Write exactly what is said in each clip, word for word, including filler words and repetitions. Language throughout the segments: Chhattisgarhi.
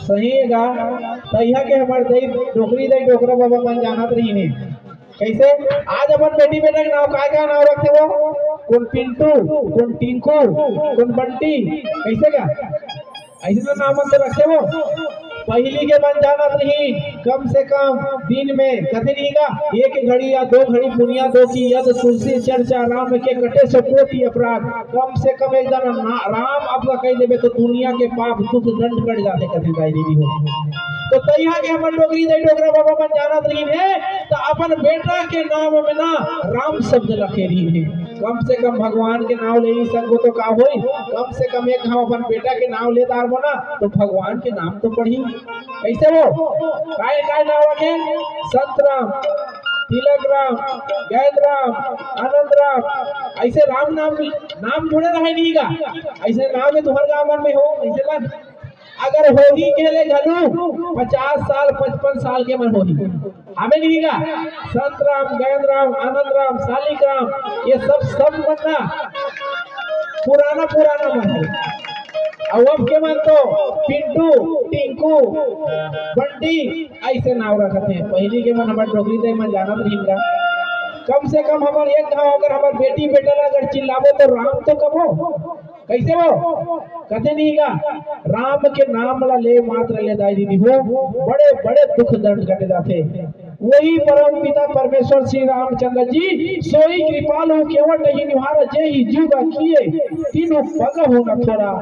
सही हे गा। तइहा के हमर दई डोकरी दई डोकरा बाबा मन जानत रहिन हे। कइसे? आज अपन बेटी बेटा के नाव, काय काय नाव रखथे वो? कोन पिंटू, कोन टिंकू, कोन बंटी, कइसे गा? अइसे तो नाव मन तो रखथे वो। पहिली के मन जानत रहिन, कम से कम दिन में कथे नहीं गा, एक घड़ी या दो घड़ी पुनिया दो की यद तुलसी चर्चा राम के कटे सो कोटि अपराध। कम से कम एक जना ना, राम अब का कहि देबे तो दुनिया के पाप दुख दंड कट जाथे कथे दाई दीदी हो। तो तइहा के हमर डोकरी दई डोकरा बाबा मन जानत रहिन हे, त अपन बेटा के नाव में ना राम शब्द रखे रहिन हे। कम से कम भगवान के नाव ले ही सकबो तो का होई, कम से कम एक घाव अपन बेटा के नाव ले डारबो ना, तो भगवान के नाम तो पढ़ी। कइसे वो? काय काय नाव रखे? संत राम, तिलक राम, गैंद राम, आनंद राम, अइसे राम नाम, नाम जुड़े रहे नहीं गा। अइसे नाव में तुंहर गांव मन में हो, अइसे ना। अगर होही केले घलू, पचास साल, पचपन साल के मन होही। हमें नहीं गा, संत राम, गैंद राम, आनंद राम, सालिक राम, ये सब, सब मन ना पुराना, पुराना मन हे। अउ अब के मन तो पिंटू, टिंकू, बंटी, अइसे नाव रखत हे। पहिली के मन हमर डोकरी दई मन जानत रहिन गा। कम से कम हमर एक घाव अगर हमर बेटी बेटा ला अगर चिल्लाबो तो राम तो कबो। कइसे वो? कथे नहीं गा, राम के नाम ला ले मात्र ले दाई दीदी हो, बड़े बड़े दुख दंड कट जाथे। वही परम पिता परमेश्वर श्री रामचंद्र जी, सोई कृपालु केवट ही निहार, जे ही जुग किए तीनों पग हो न थोरा।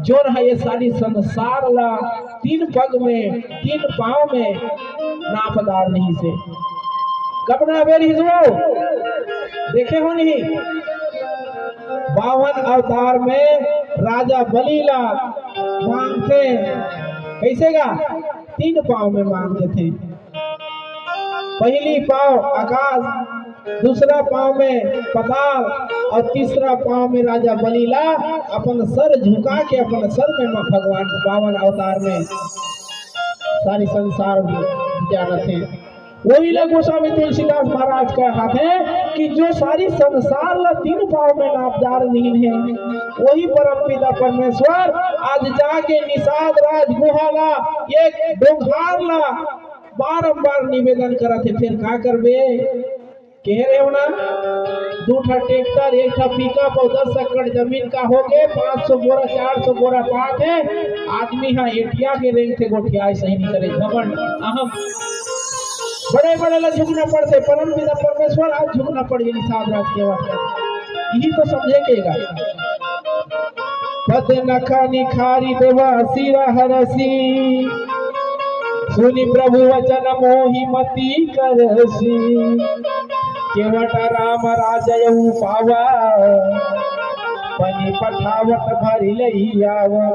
जोन हे ये सारी संसार ला तीन पग में, तीन पांव में नाप डार रहिसे। कब नापे रहिस वो? देखे हो नहीं? बावन अवतार में राजा बलि ला मांगथे। कइसे गा? तीन पांव में मांग देथे। पहिली पांव आकाश, दूसरा पांव में पताल अउ तीसरा पांव में राजा बलि ला अपन सर झुका के अपन सर में म-, भगवान बावन अवतार में सारी संसार जानत हे। वही ला गोस्वामी तुलसीदास महाराज कहत हे कि जो सारी संसार ला तीन पांव में नाप डार रहिन हे, वही परम पिता परमेश्वर आज जाके निषाद राज गुहा ला, एक डोंगहार ला बारंबार निवेदन करत हे, फेर का करबे? केहे रेहेंव ना, दू ठा ट्रैक्टर, एक ठा पिकअप अउ दस एकड़ जमीन का होगे, पाँच सौ बोरा, चार सौ बोरा पात हे, आदमी हा एठिया के रेंगथे, गोठियाय सही नहीं करे, घमंड, अहम, बड़े बड़े ला झुकना पड़थे, परम पिता परमेश्वर आज झुकना पड़ गे निषाद राज के वास्ते। यही तो समझे के गा। पद नख निखारि देवा सिर हरषि, सुनि प्रभु वचन मोहि मति करषि। केवट राम राज यहु पावा, पनि पठावत भरि लई आवा।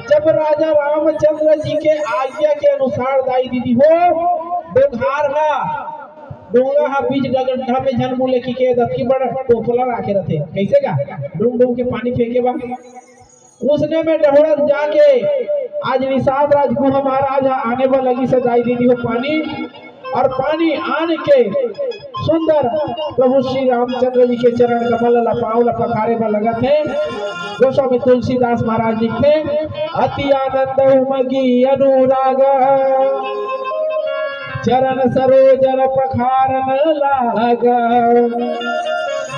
जब राजा रामचंद्र जी के आज्ञा के अनुसार दाई दीदी हो, डोंगहार हा, डोंगा हा बीच गड्ढा में झन मुले कि के दतकी बड़ टोपला राखे रथे, कइसे गा? डूम डूम के पानी फेंके बा। उसने में डहुड़त जाके आज निषाद राज गुहा महाराज हा आने बर लगिस हे दाई दीदी हो पानी, अउ पानी आन के सुंदर प्रभु श्री रामचंद्र जी के चरण कमल ला पाँव ला पखारे बर लगत हे। गोस्वामी तुलसीदास महाराज लिखथे, अति आनंद उमगी अनुराग, चरण सरोज पखारन लाग।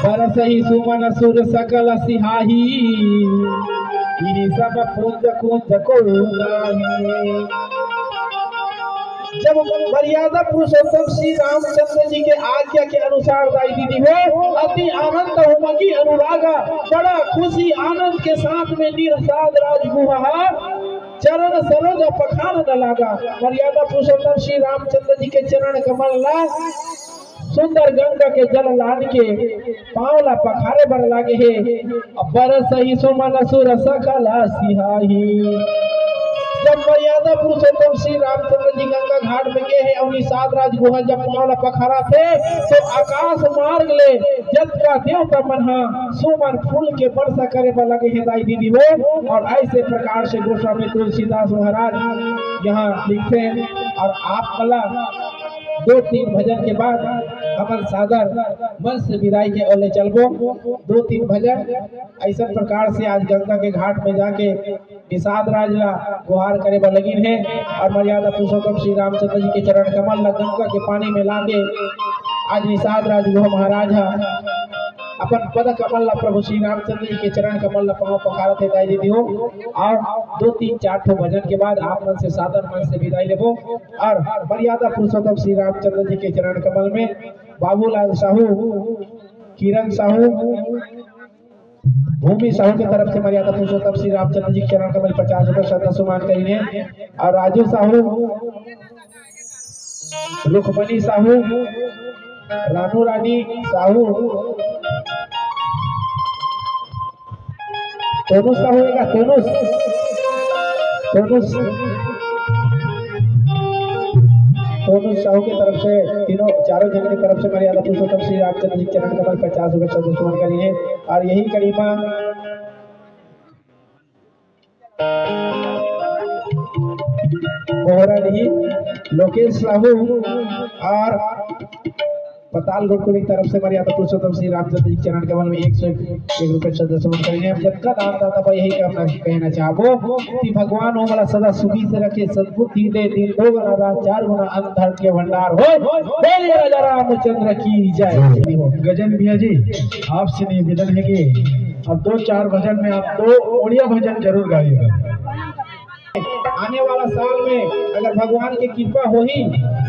बरसहि सुमन सुर सकल सिहाही, इहि सब पुंज कुंज को नाही। जब मर्यादा पुरुषोत्तम श्री रामचंद्र जी के आज्ञा के अनुसार दाई दीदी हो, अति आनंद उमगी अनुरागा, बड़ा खुशी आनंद के साथ में निषाद राज गुहा चरण सरोज पखारन लागा। मर्यादा पुरुषोत्तम श्री रामचंद्र जी के चरण कमल ला सुंदर गंगा के जल लान के पाँव ला पखारे बर लागे हे। बरसहि सुमन सुर सकल सिहाही। जब मर्यादा पुरुषोत्तम श्री रामचंद्र जी गंगा घाट में गे हे अउ निषाद राज गुहा जब पाँव ला पखारथे, तो आकाश मार्ग ले जतका देवता मन हा सुमन फूल के वर्षा करे बर लगे हे दाई दीदी हो। अउ ऐसे प्रकार से गोस्वामी तुलसीदास महाराज यहाँ लिखथे। अउ आप कला दो तीन भजन के बाद हमन सादर मंच से विदाई के ओर ले चलबो। दो तीन भजन ऐसन प्रकार से आज गंगा के घाट में जाके निषाद राज ला गुहार करे बर लगिन हे और मर्यादा पुरुषोत्तम श्री रामचंद्र जी के चरण कमल ला गंगा के पानी में लाके आज निषाद राज गुहा महाराज ह अपन पद कमल ला, प्रभु श्री रामचंद्र जी के चरण कमल ला पाँव पखारत हे दाई दीदी हो। और दो तीन चार ठो भजन के बाद आप मन से सादर मन से विदाई लेबो और मर्यादा पुरुषोत्तम श्री रामचंद्र जी के चरण कमल में बाबूलाल साहू, किरण साहू, भूमि साहू के तरफ से मर्यादा पुरुषोत्तम श्री रामचंद्र जी के चरण कमल पचास रुपए श्रद्धा सुमन करीन हे और राजू साहू, रुक्मणी साहू, रानू रानी साहू, तोनुस साहू हे का? तोनुस, तोनुस, तोनुस साहू के तरफ से, तीनों चारों जन के तरफ से मर्यादा पुरुषोत्तम श्री रामचंद्र जी के चरण कमल पचास रुपए श्रद्धा सुमन करीन हे। और यही कड़ी में मोहरा नहीं, लोकेश साहू और पताल गुरुकुल की तरफ से मर्यादा पुरुषोत्तम श्री रामचंद्र जी के चरण कमल में एक सौ एक रुपए श्रद्धा सुमन करीन हे। अब जतका दान दाता बा, यही कहना, कहना चाहबो कि भगवान ओमन ला सदा सुखी से रखे, सद्बुद्धि दे, दिन दोगुना रात चार गुना अन्न धन के भंडार होय। बोलिए राजा रामचंद्र की जय। गजेंद्र भैया जी, आपसे निवेदन है कि अब दो चार भजन में आप दो ओड़िया भजन जरूर गाइएगा। आने वाला साल में अगर भगवान के कृपा होही,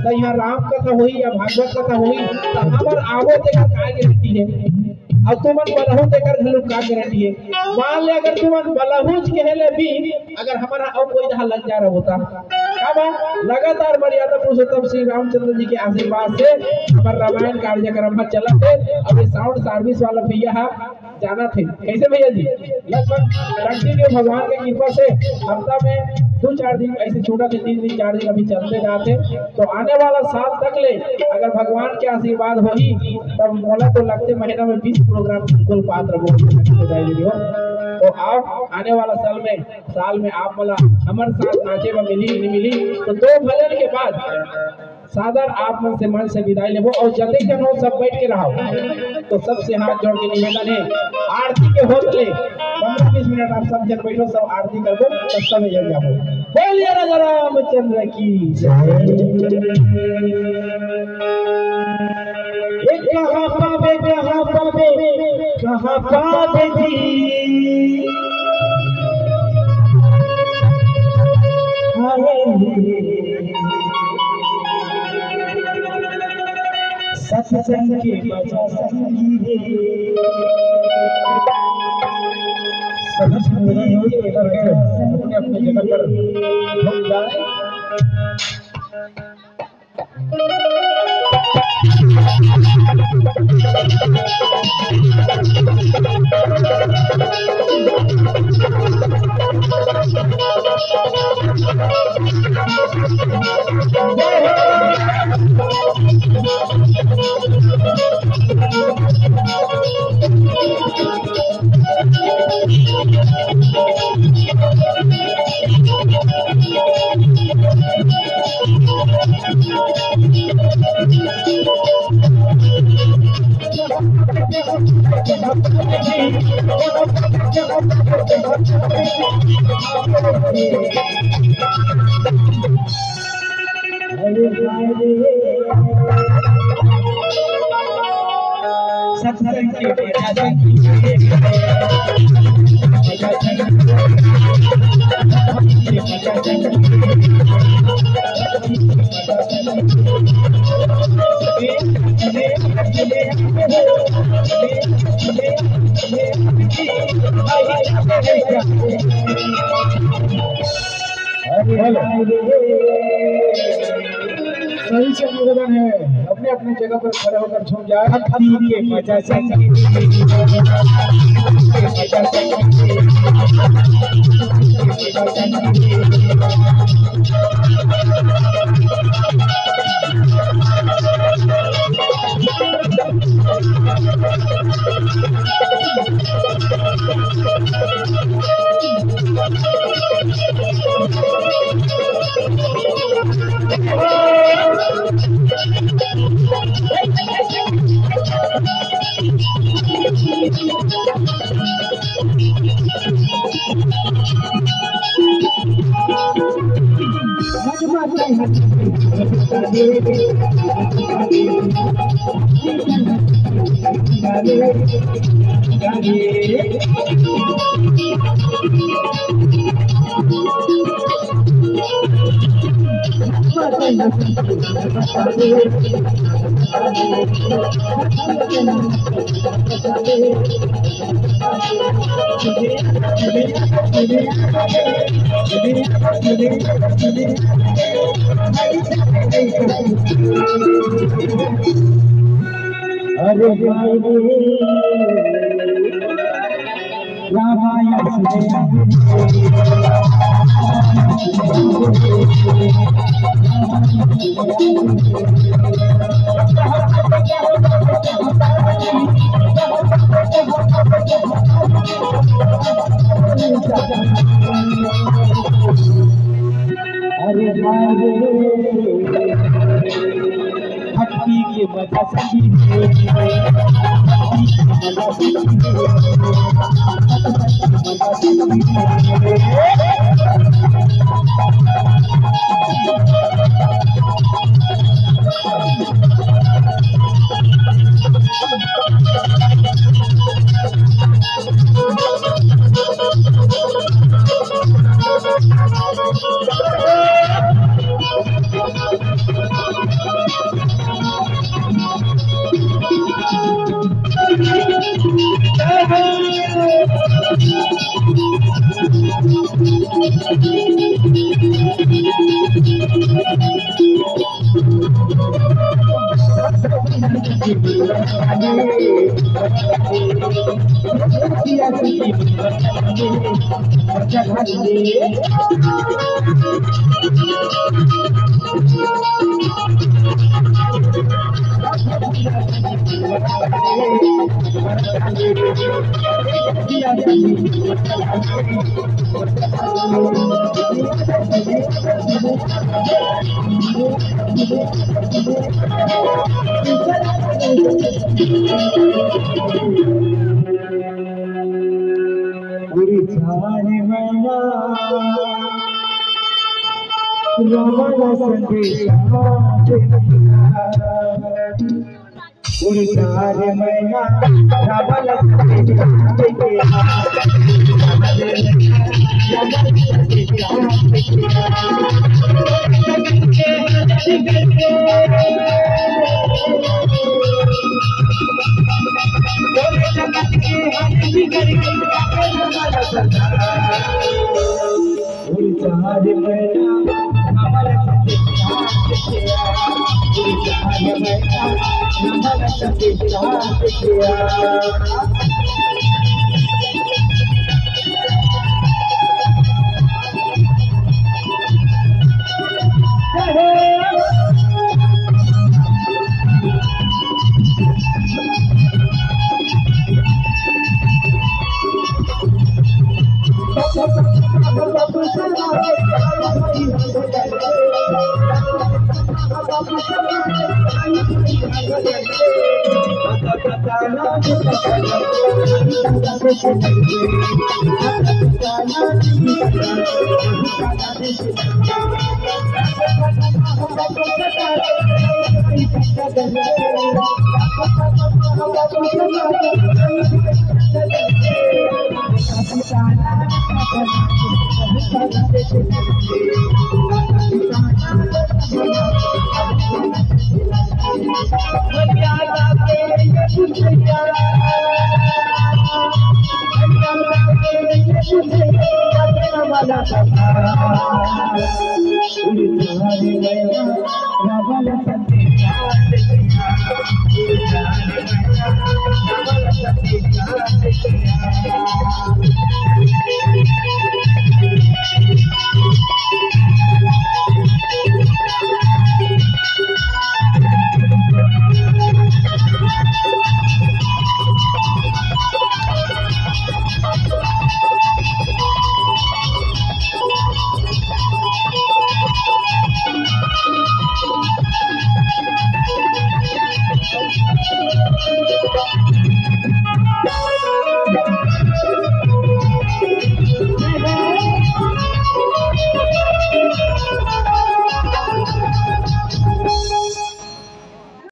तो यहाँ राम कथा होही या भागवत कथा होही, तो हमर आबो तेकर का गारंटी हे? अब तुमन बलहू तेकर घलो का गारंटी हे? मान ले, अगर तुमन बलहूच कहे ले भी, अगर हमारा अउ कोई जहाँ लग जा रहा होता, का बा? लगातार मर्यादा पुरुषोत्तम श्री रामचंद्र जी के आशीर्वाद से हमार रामायण कार्यक्रम में चलत हे। अब ये साउंड सर्विस वाला भैया हा जाना थे। कैसे भैया जी? लगभग कंटिन्यू भगवान के कृपा से हफ्ता में दो चार दिन ऐसे छोटा से तीन दिन, चार दिन अभी चलते जाते। तो आने वाला साल तक ले अगर भगवान के आशीर्वाद होही, तब मोला तो लगते महीना में बीस प्रोग्राम बिल्कुल पात्र हो। तो आओ, आने वाला साल में, साल में आप मोला हमर साथ नाचे बर मिली, नहीं मिली, तो दो भजन के बाद सादर आप मन से मन से विदाई लेबो और जतेक जन हो सब बैठ के रहो। तो सबसे हाथ जोड़ के निवेदन है, आरती के होत ले पंद्रह बीस मिनट आप सब जन बैठो, सब आरती करबो, तब सब जन जाबो। बोलिए राजा रामचंद्र की जय। ए कहाँ पाबे, कहाँ पाबे, कहाँ पाबे जी। हाय रे। सत्संग के मजा संगी रे। सभी संगी अपने अपने जगह पर रुक जाए। सही से निवेदन है, अपने अपने जगह पर खड़े होकर झूम जाए। भक्ति के मजा संगीत। अरे भाई रे, रामायण सुने। अरे भाई रे, भक्ति के मजा संगीत। उड़ीसा रे मैना, रावण